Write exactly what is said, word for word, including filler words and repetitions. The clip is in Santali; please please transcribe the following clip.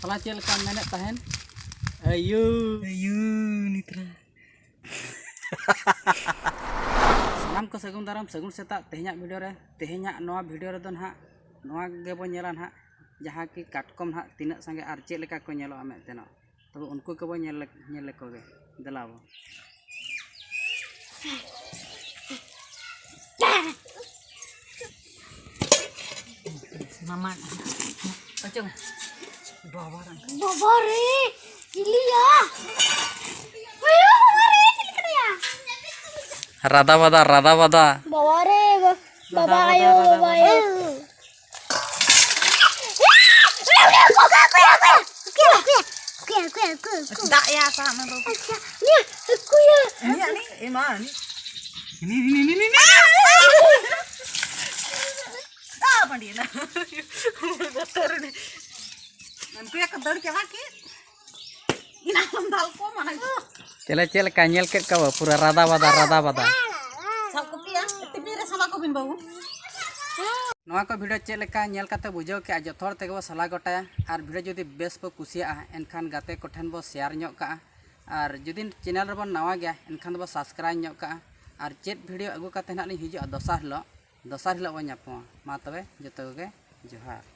ᱦᱚᱞᱟ ᱪᱮᱫ ᱞᱮᱠᱟᱢ ᱢᱮᱱᱮᱫ ᱛᱟᱦᱮᱱ? ᱟᱭᱩ᱾ ᱟᱭᱩ, ᱱᱤᱛᱨᱟ᱾ ᱥᱟᱱᱟᱢ ᱠᱚ ᱥᱟᱹᱜᱩᱱ ᱫᱟᱨᱟᱢ, ᱥᱟᱹᱜᱩᱱ ᱥᱮᱛᱟᱜ᱾ ᱛᱮᱦᱮᱧᱟᱜ ᱵᱷᱤᱰᱤᱭᱳ ᱨᱮ, ᱛᱮᱦᱮᱧᱟᱜ ᱱᱚᱣᱟ ᱵᱷᱤᱰᱤᱭᱳ ᱨᱮᱫᱚ ᱱᱟᱦᱟᱜ ᱱᱚᱣᱟ ᱜᱮᱵᱚᱱ ᱧᱮᱞᱟ ᱱᱟᱦᱟᱜ, ᱡᱟᱦᱟᱸ ᱠᱤ ᱠᱟᱴᱠᱚᱢ ᱱᱟᱦᱟᱜ ᱛᱤᱱᱟᱹᱜ ᱥᱟᱸᱜᱮ ᱟᱨ ᱪᱮᱫ ᱞᱮᱠᱟ ᱠᱚ ᱧᱮᱞᱚᱜᱼᱟ ᱢᱮᱫ ᱛᱮ ᱱᱟᱦᱟᱜ᱾ ᱛᱚᱵᱮ ᱩᱱᱠᱩ ᱜᱮᱵᱚᱱ ᱧᱮᱞ ᱞᱮ-, ᱧᱮᱞ ᱞᱮᱠᱚ ᱜᱮ᱾ ᱫᱮᱞᱟ ᱵᱚ᱾ ᱢᱟᱢᱟ, ᱚᱪᱚᱝ᱾ ᱵᱟᱵᱟ ᱨᱮ᱾ ᱵᱟᱵᱟ ᱨᱮ, ᱪᱤᱞᱤᱭᱟ? ᱦᱩᱭᱩ, ᱵᱟᱵᱟ ᱨᱮ, ᱪᱤᱞᱤ ᱠᱟᱱᱟᱭᱟ? ᱨᱟᱫᱟ ᱵᱟᱫᱟ, ᱨᱟᱫᱟ ᱵᱟᱫᱟ᱾ ᱵᱟᱵᱟ ᱨᱮ, ᱵᱟ-, ᱵᱟᱵᱟ ᱟᱭᱳ, ᱵᱟᱵᱟ ᱟᱭᱳ᱾ ᱫᱟᱜ ᱭᱟ, ᱥᱟᱦᱟᱜ ᱢᱮ ᱵᱟᱹᱵᱩ᱾ ᱟᱪᱪᱷᱟ, ᱱᱤᱭᱟᱹ ᱦᱟᱹᱠᱩᱭᱟ᱾ ᱱᱤᱭᱟᱹ, ᱱᱤᱭᱟᱹ, ᱮᱢᱟ, ᱱᱤᱭᱟᱹ᱾ ᱱᱤᱭᱟᱹ, ᱱᱤᱭᱟᱹ, ᱱᱤᱭᱟᱹ, ᱱᱤᱭᱟᱹ᱾ ᱟ, ᱵᱟᱹᱰᱤᱭᱮᱱᱟ᱾ ᱵᱚᱛᱚᱨ ᱨᱮ᱾ ᱩᱱᱠᱩ ᱭᱟᱠᱚ ᱫᱟᱹᱲ ᱪᱟᱵᱟ ᱠᱮᱫ᱾ ᱤᱱᱟᱹ ᱠᱷᱚᱱ ᱫᱟᱞ ᱠᱚ ᱢᱟᱱᱟ ᱠᱚ᱾ ᱪᱮᱞᱮ ᱪᱮᱫ ᱞᱮᱠᱟ ᱧᱮᱞ ᱠᱮᱫ ᱠᱚᱣᱟ ᱯᱩᱨᱟᱹ ᱨᱟᱫᱟ ᱵᱟᱫᱟ, ᱨᱟᱫᱟ ᱵᱟᱫᱟ᱾ ᱥᱟᱵ ᱠᱚᱯᱮᱭᱟ, ᱴᱤᱯᱤᱱ ᱨᱮ ᱥᱟᱢᱵᱟ ᱠᱚᱵᱤᱱ ᱵᱟᱹᱵᱩ᱾ ᱱᱚᱣᱟ ᱠᱚ ᱵᱷᱤᱰᱤᱭᱳ ᱪᱮᱫ ᱞᱮᱠᱟ ᱧᱮᱞ ᱠᱟᱛᱮ ᱵᱩᱡᱷᱟᱹᱣ ᱠᱮᱜᱼᱟ, ᱡᱚᱛᱚ ᱦᱚᱲ ᱛᱮᱜᱮ ᱵᱚ ᱥᱟᱞᱟ ᱜᱚᱴᱟᱭᱟ᱾ ᱟᱨ ᱵᱷᱤᱰᱤᱭᱳ ᱡᱩᱫᱤ ᱵᱮᱥ ᱵᱚ ᱠᱩᱥᱤᱭᱟᱜᱼᱟ, ᱮᱱᱠᱷᱟᱱ ᱜᱟᱛᱮ ᱠᱚᱴᱷᱮᱱ ᱵᱚ ᱥᱮᱭᱟᱨ ᱧᱚᱜ ᱠᱟᱜᱼᱟ᱾ ᱟᱨ ᱡᱩᱫᱤ ᱪᱮᱱᱮᱞ ᱨᱮᱵᱚᱱ ᱱᱟᱣᱟ ᱜᱮᱭᱟ, ᱮᱱᱠᱷᱟᱱ ᱫᱚᱵᱚ ᱥᱟᱵᱥᱠᱨᱟᱭᱤᱵᱽ ᱧᱚᱜ ᱠᱟᱜᱼᱟ᱾ ᱟᱨ ᱪᱮᱫ ᱵᱷᱤᱰᱤᱭᱳ ᱟᱹᱜᱩ ᱠᱟᱛᱮ ᱱᱟᱦᱟᱜ ᱞᱤᱧ ᱦᱤᱡᱩᱜᱼᱟ ᱫᱚᱥᱟᱨ ᱦᱤᱞᱳᱜ, ᱫᱚᱥᱟᱨ ᱦᱤᱞᱳᱜ ᱵᱚᱱ ᱧᱟᱯᱟᱢᱟ᱾ ᱢᱟ ᱛᱚᱵᱮ ᱡᱚᱛᱚ ᱠᱚᱜᱮ ᱡᱚᱦᱟᱨ᱾